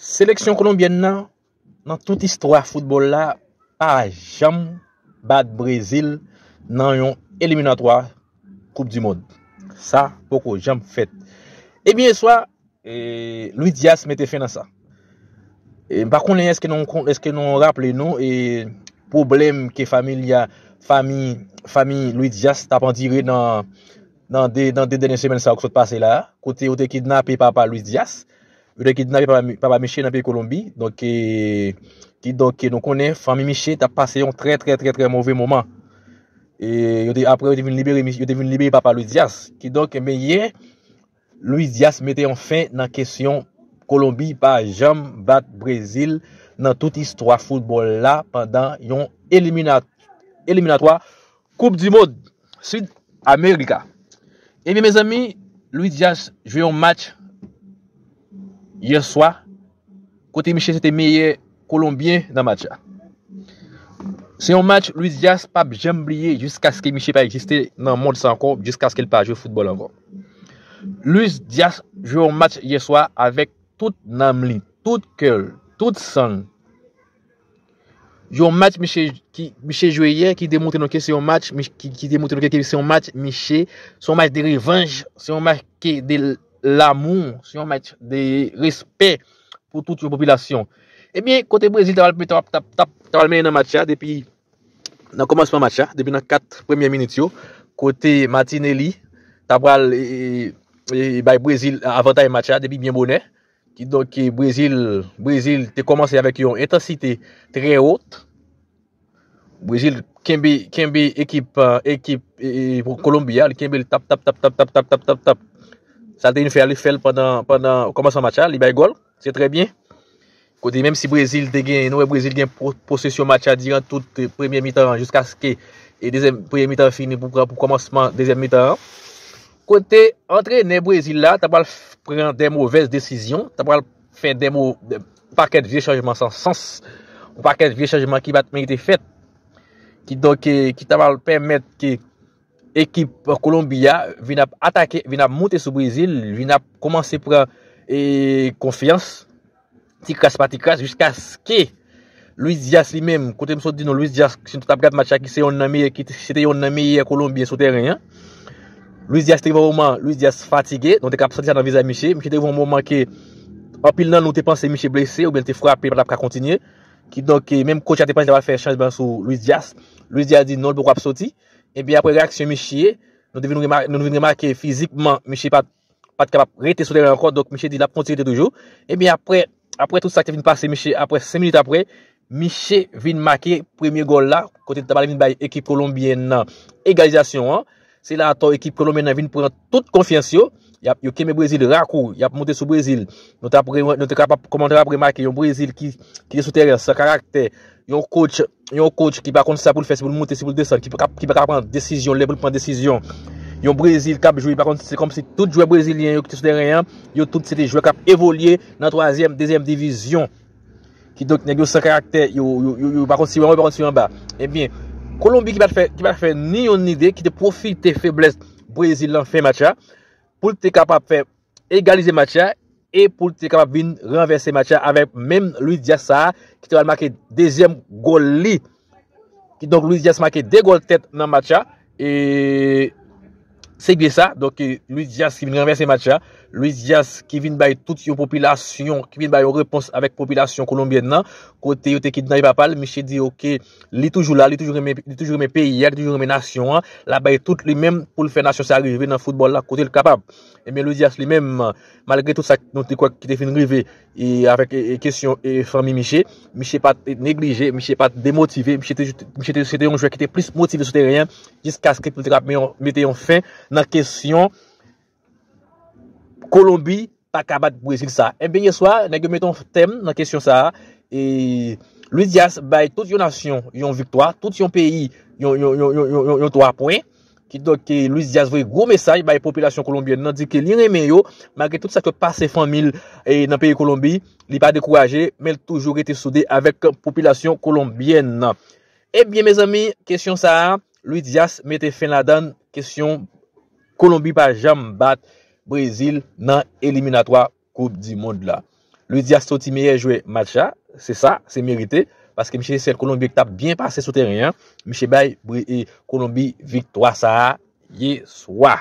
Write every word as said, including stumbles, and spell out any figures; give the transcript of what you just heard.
Seleksyon kolonbyèn nan, nan tout istwa foutbòl la, pa janm bat Brezil nan yon eliminatwa Koup di Mond. Sa poko janm fèt. Ebyen, yèswa, e, Luis Diaz mete fen nan sa. E, m pa konnen èske nou, èske nou raple nou, e, pwoblèm ke familya, fami, fami Luis Diaz t ap andire nan, nan de, nan de dènye semèn sa yo k sot pase la, kote yo te kidnape papa Luis Diaz, yo te kidnape papa, papa Miche nan peyi Kolonbi. Donk, e, kidonk, nou konnen fanmi Miche t ap pase yon trè, trè, trè, trè move moman. E yo te, apre, yo te vin libere, yo te vin libere papa Luis Diaz. Kidonk, enben, yè, Luis Diaz mete yon fen nan kesyon Kolonbi pa janm bat Brezil nan tout istwa foutbòl la pandan yon elimina-, eliminatwa Koup di Mond Sid Amerika. Ebyen, mezanmi, Luis Diaz jwe yon match yè swa kote Miche se te meyè Kolonbyen nan match la. Se yon match Luis Diaz p ap janm bliye jiskaske Miche pa egziste nan mond sa ankò, jiskaske l pa jwe foutbòl ankò. Luis Diaz jwe yon match yè swa avèk tout nanm li, tout kè l, tout san l. Yon match Miche ki Miche jwe yè ki demontre nou ke se yon match Mich-, ki, ki demontre nou ke se yon match Miche, se yon match de revanj, se yon match ke de lamou, se yon match de respè pou tout yon popilasyon. Ebyen, kote Brezil ta pral, ta, ta, ta, ta pral mennen nan match la depi nan kòmansman match la, depi nan kat premyè minit yo, kote Martinelli ta pral, e, e, e, bay Brezil avantaj match la depi byen bonè. Kidonk, e, Brezil, Brezil te kòmanse avèk yon entansite trè wot. Brezil kenbe, kenbe ekip, e, ekip, e, e, Kolonbi a, li kenbe l tap, tap, tap. Sa l te vin fè a, li fè l pandan, pandan kòmansman match la, li bay gòl. Se trè byen. Kote menm si Brezil te gen, nou wè Brezil gen po-, posesyon match la diran tout, e, premyè mitan an jiskaske, e, dezyèm, premyè mitan an fini pou pran, pou kòmansman dezyèm mitan an. Kote antrenè Brezil la ta pral f-, pran de movèz desizyon, ta pral fè de mo-, de pakèt vye chanjman san sans, yon pakèt vye chanjman ki pa t merite fèt. Kidonk, e, ki ta pral pèmèt ke ekip Kolonbi a vin ap atake, vin ap moute sou Brezil, vin ap kòmanse pran, e, konfyans, ti kras pa ti kras, jiskaske Luis Diaz li menm, kote m sot di nou, Luis Diaz, si nou t ap gad match la, ki se yonn nan meyè, ki te, se te yonn nan meyè Kolonbyen sou tèren an. Luis Diaz te rive yon moman, Luis Diaz fatige, nou te ka santi sa nan vizaj misye. Misye te rive yon moman ke anpil nan nou te panse misye blese, oubyen l te frape, l pa t ap ka kontinye. Kidonk, e, menm coach la te panse l t ap fè chanjman sou Luis Diaz. Luis Diaz di non, l poko ap soti. Epi apre reyaksyon misye, nou te vin remake, nou vin remake fizikman, misye pa t, pa t kapab rete sou tèren ankò, donk misye di l ap kontinye rete toujou. Epi apre, apre tout sa ki te vin pase, misye, apre senk minit apre, misye vin make premye gòl la, kote l ta pral vin bay ekip kolonbyèn nan egalizasyon an. Se la atò ekip kolonbyèn nan vin pran tout konfyans yo. Y ap, yo kenbe Brezil rakou, y ap monte sou Brezil. Nou t ap re-, nou te kapab, kòman nou te kapab remake yon Brezil ki, ki te sou tèren san karaktè, yon coach, yon coach ki pa konn sa pou l fè, si pou l monte, si pou l desann, ki pa ka, ki pa ka pran desizyon, lè pou l pran desizyon. Yon Brezil k ap jwe, pa konn, se kòmsi tout jwè brezilyen yo ki te sou tèren an, yo tout se te jwè k ap evolye nan twazyèm, dezyèm divizyon. Kidonk, nèg yo san karaktè, yo, yo, yo, yo pa konn si yo anwo, yo pa konn si yo anba. Ebyen, Kolonbi ki pa t fè, ki pa t fè ni yonn ni de, ki te pwofite feblès Brezil nan fen match la, pou l te kapab fè egalize match la, e pou l te kapab vin ranvèse match la avèk menm Luis Diaz sa a, ki te pral make dezyèm gòl li. Kidonk, Luis Diaz make de gòl tèt nan match la. E se byen sa. Donk, e, Luis Diaz ki vin ranvèse match la. Luis Diaz ki vin bay tout yon popilasyon, ki vin bay yon repons avèk popilasyon kolonbyèn nan. Kote yo te kidnape papa l, misye di, oke, li toujou la, li toujou renmen, li toujou renmen peyi a, li toujou renmen nasyon an. L ap bay tout li menm pou l fè nasyon sa rive nan foutbòl la, kote l kapab. Ebyen, Luis Diaz li menm, malgre tout sa nou te kwè ki te fin rive, e avèk, e, e, kesyon, e, fanmi misye, misye pa t neglije, misye pa t demotive, misye te, misye te, se te yon jwè ki te plis motive sou teren an, jiskaske pou l te ka mete yon, mete yon fen nan kesyon Kolonbi pa ka bat Brezil sa. Ebyen, yè swa, nèg yo mete yon tèm nan kesyon sa a, e Luis Diaz bay tout yon nasyon yon viktwa, tout yon peyi yon, yon, yon twa pwen. Kidonk, e, Luis Diaz voye gwo mesaj bay popilasyon kolonbyèn nan, di ke li renmen yo, malgre tout sa k sot pase fanmi l, e, nan peyi Kolonbi, li pa dekouraje, men l toujou rete soude avèk popilasyon kolonbyèn nan. Ebyen, mezanmi, kesyon sa a, Luis Diaz mete fen ladan l, kesyon Kolonbi pa janm bat Brezil nan eliminatwa Koup di Mond la. Luis Diaz soti meyè jwè match la, se sa, se merite, paske misye se sèl Kolonbyen ki t ap byen pase sou teren an. Misye bay Bri- e, Kolonbi viktwa sa a yè swa.